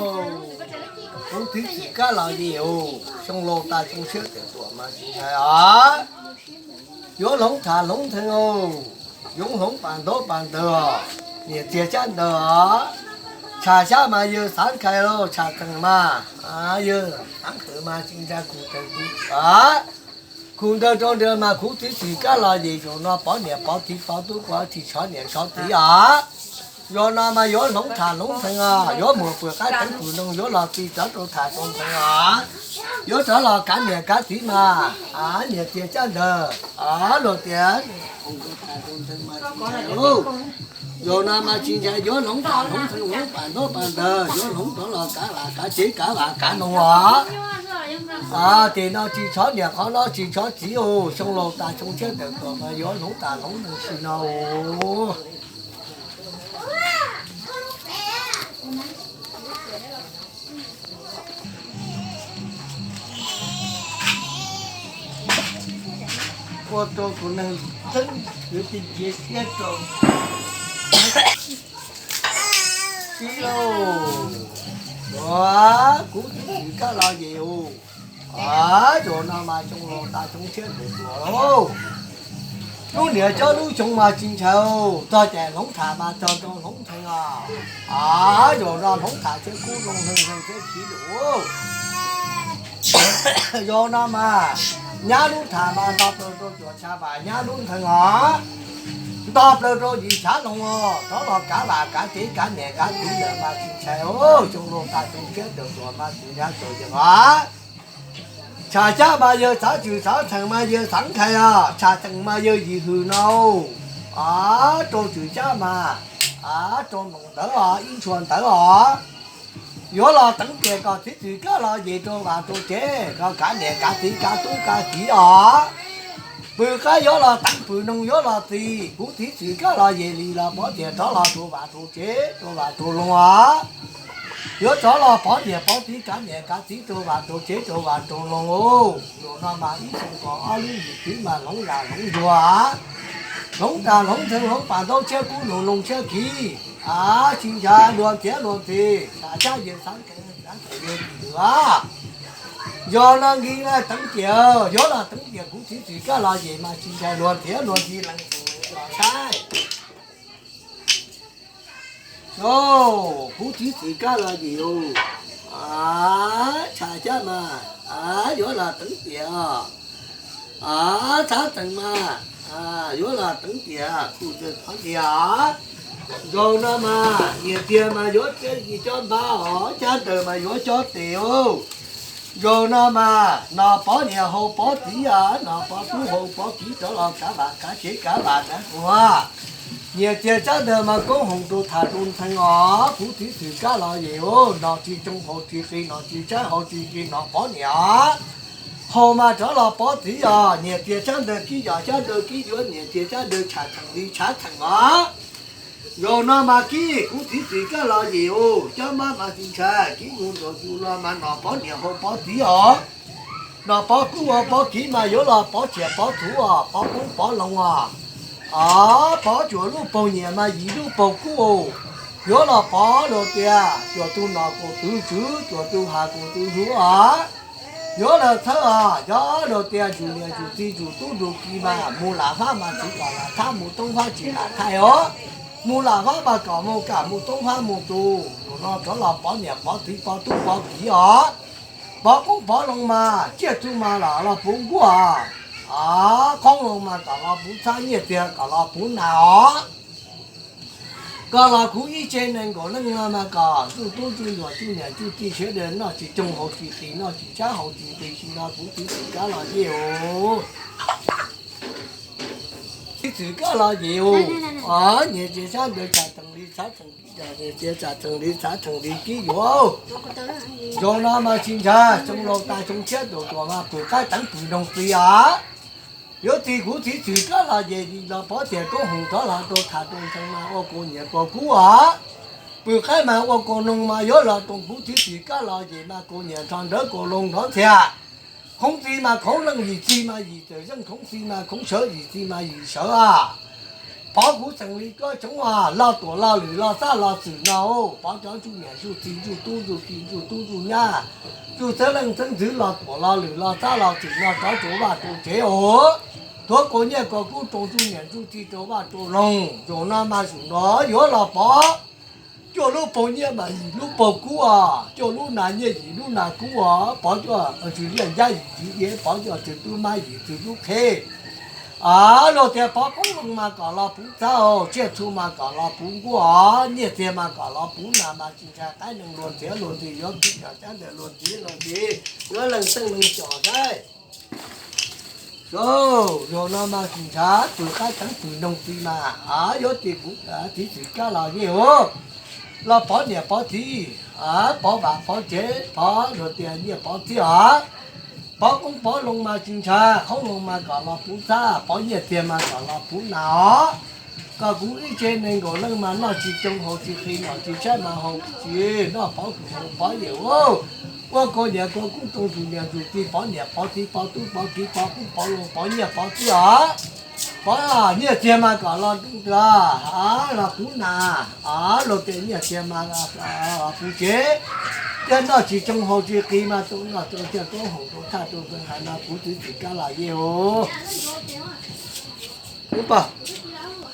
Kuv txiv txwm kab los yim os, xyoo laus tas xyoo tshiab tawm tuam mas tsis ntshai os. Yuav hloov tham hloov theej os, yuav hloov pas ntaub pas ntawg os, niam txiag tsab ntawg os. Tsham xyab mas yawg xav nkhais los tsham theej mas yawg xav nkhais mas tsis ntshai kuv txwm os. Kuv ntawd rau ntawd mas kuv txiv txwm kab los yim, zaum no pov niam pov txiv pov tub pov tsis tshov niam tshov txiv os. Zaum no mas yuav hloov tham hloov theej os, yuav mus pw qab teev pw noo, yuav los txi rov rau tham rau theej os. Yuav rov los kav niam kav txiv mas niam txiag tsab ntawg os, luag tias zaum no mas tsis ntshai, yuav hloov tham hloov theej hloov pas ntaub pas ntawg, yuav hloov rov los kav vam kav tsev kav vam kav noo os. Ces no tsis tshov niam qhov no tsis tshov txiv os, xyoo laus tas xyoo tshiab tawm tuam mas yuav hloov tham hloov theej sim no os. Ua rau tus neeg txeeb yuav tij cia siab rau txiv lauj. Kuv txiv txwm kab los yim os. Zaum no mas xyoo laus tas xyoo tshiab tawm tuam lauj. Lub niag cob lub xyoo mas tsis ntshai, txog caij hloov tham mas txog rau hloov theej os. Zaum no hloov tham tshiab kub, hloov theej thiab khiv lus. Zaum no mas nyab lub tham mas nto plaws rau cuam tshav vam nyab lub ntheej os. Nto plaws rau yim tshav loog os, rov los kav vam kav tsev kav niam kav txiv lawm mas tsis ntshai os. Xyoo laus tas xyoo tshiab tawm tuam mas tsis ntshai txawm yeem os. Tsham xyab mas yawg xav txwm xav theej mas yawg xav nkhais os, tsham theej mas yawg yim hwm no. Rau txwm xyab mas rau noo ntawd os, ib ntshua ntawd os. Yuav los teev tiam kom txiv txwm kab los yim rau vam rau tsev, kom kav niam kav txiv kav tub kav kiv os. Pw qab yuav los teev pw noo yuav los txi, kuv txiv txwm kab los yim li los pov tias rov los rau vam rau tsev rau vam rau loog os. Yuav rov los pov niam pov txiv kav niam kav txiv rau vam rau tsev rau vam rau loog os. Zaum no mas ib xyoo kaum ob lub yim txiv mas hloov yam hloov zuag, hloov tas hloov theej hloov pas ntaub tshiab kub, hloov loog tshiab khiv. Tsis ntshai luag txiav luag txim, tsham xyab yawg xav nkhais xav nkhais yawg yim hwm os. Zaum no nkig laj teev tiam, yuav los teev tiam kuv txiv txwm kab los yim mas tsis ntshai luag txiav luag txim, lees lees los saib. Kuv txiv txwm kab los yim os, tsham xyab mas yuav los teev tiam, xav theej mas yuav los teev tiam, kuv txwm thov tias zaum no mas niam txiag mas yuav txiav yim cov npab os, tsab ntawg mas yuav cov tes os. Zaum no mas nom pov niam haus pov txiv os, nom pov tub haus pov kiv rov los kav vam kav tsev kav vam kav noo. Niam txiag tsab ntawg mas koob hoom rau tham rau ntheej os, kuv txiv txwm kab los yim os, nom tsis tsoo haus tsis qis, nom tsis tshaib haus tsis qis, nom pov niam os. Haus mas rov los pov txiv os, niam txiag tsab ntawg kib yos tsab ntawg kib yuav, niam txiag tsab ntawg tshav theem li tshav theem os. Zaum no mas kib kuv txiv txwm kab los yim os, cov npab mas tsis ntshai, kib mus nraum zus los mas nom pov niam haus pov txiv os. Nom pov kub ua pov kiv mas yuav los pov tsiaj pov txhu os, pov koob pov loo os. Os, pov cuam lub paug nyiam mas yim lub paug kub os. Yuav los pov luag tias cuam tus nom kaum tus tswv, cuam tus has kaum tus hluas os. Yuav los txhawb os, yog luag tias ntsuj niam ntsuj txiv ntsuj tub ntsuj ki mas mus lam fab mas tsis kam lam thab, mus toob fab tsis kam thaij os. Mus lam fab mas kom mus kam mus toob fab mus tus. Zaum no rov los pov niam pov txiv pov tub pov kiv os. Pov koob pov loo mas tsiaj txhu mas lam los puv nkuaj os. Qoob loo mas kom los puv txhab, nyiaj txiag kom los puv nas os. Kom los kuv ib tse nees nkaum leej no mas kom tsuj tub tsuj nyuam tsuj niam tsuj txiv sawv daws noj tsis tsoo haus tsis qis, noj tsis tshaib haus tsis qis, tsis no kuv txiv txwm kab los yim os. Txiv txwm kab los yim os. Niam txiag tsab ntawg tshav theem li tshav theem kib, niam txiag tshav theem li tshav theem li kib yuav. Zaum no mas tsis ntshai, xyoo laus tas xyoo tshiab tawm tuam mas pw qab teev pw noo txi os. Yuav txi kuv txiv txwm kab los yim li los pov tias koob hoom rov los rau tham rau ntheej mas ua kaus nyiam kaus kub os. Pw qaib mas ua kaus noog mas yuav los rau kuv txiv txwm kab los yim mas kaus nyiam nrho nrawv kaus loog nrov ntxhias. Khoov txi mas khoov leej, yim txi mas yim txawm zeej, khoov txi mas khoov sawv, yim txi mas yim sawv os. Pov kuv txeem li koj tsoov a, Los Tuam Los Lwm Los Txab Los Xwm no, pov cov ntsuj niam ntsuj txiv ntsuj tub ntsuj ki ntsuj tub ntsuj nyab, ntsuj xeeb leej xeeb ntxwv Los Tuam Los Lwm Los Txab Los Xwm no rov rau vaj rau tsev os. Thuav kua nyiaj kua kub rau ntsuj niam ntsuj txiv rau vaj rau loog, zaum no mas zaum no yuav los pov cuaj lub paug nyiaj mas yim lub paug kub os, cuaj lub nas nyiaj yim lub nas kub os, pov cuaj txwg liaj nrab yim txwg diav, pov cuaj txwg tub mab yim txwg tub qhe. Luag tias pov qoob loo mas kom los puv txhab, tsiaj txhu mas kom los puv nkuaj, nyiaj txiag mas kom los puv nas mas tsis ntshai qaib neeg luag ntxiav luag ntxi, yuav tib cov cab ntawm luag ntxiv luag ntxi, yuav leej xeej leej com saib. Zaum no mas tsis ntshai pw qaib teev pw noog txiv mas, yuav tis kuv txiv txwm kab los yeej os. Los pov niam pov txiv, pov vam pov tsev, pov luag tias nyiaj pov txiag os. Pov qoob pov loo mas tsis ntshai, qoob loo mas kom los puv txhab, pov nyiaj txiag mas kom los puv nas os. Kom kuv ib tse nees nkaum leej mas noj tsis tsoo haus tsis qis, nom tsis tshaib mas haus tsis noj, pov kuv haus pov yawm os. Ua kua niam kua kub rau ntsuj niam ntsuj txiv, pov niam pov txiv pov tub pov kiv pov qoob pov loo pov nyiaj pov txiag os. Pov nyiaj txiag mas kom los ntuj los, los puv nas, luag tias nyiaj txiag mas puv tsev. Thiab noj tsis tsoo haus tsis qis mas tau noj tau thiaj tau haus tau thaj tau xeev hais no kuv txiv txwm kab los yeej os.